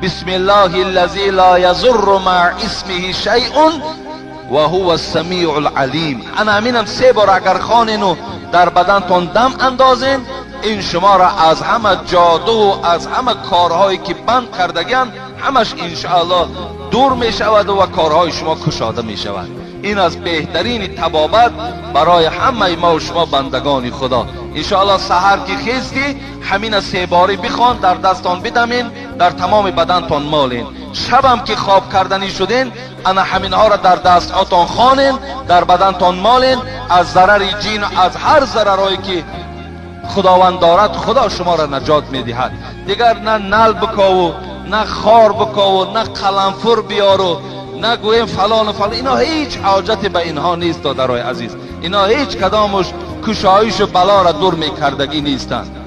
بسم الله الذی لا یضر مع اسمه شیء و هو السمیع العلیم. انا همینم 3 بار اگر خوانین و در بدنتان دم اندازین، این شما را از همه جادو و از همه کارهایی که بند کردگیان همش انشاءالله دور می شود و کارهای شما کشاده می شود. این از بهترین طبابت برای همه ما و شما بندگان خدا. انشاءالله سحر که خیستی همین 3 باری بخوان، در دستان بدمین، در تمام بدنتان مالین. شبم که خواب کردنی شدین انا همینها را در دستهاتان خوانین، در بدنتان مالین. از ضرر جین و از هر ضررهایی که خداوند دارد خدا شما را نجات میدهد. دیگر نه نل بکاو، نه خار بکاو، نه قلمفر بیارو، نه گویم فلان و فلان. اینا هیچ حاجت به اینها نیست دادرای عزیز. اینا هیچ کدامش کشایش و بلا را دور میکردگی نیستند.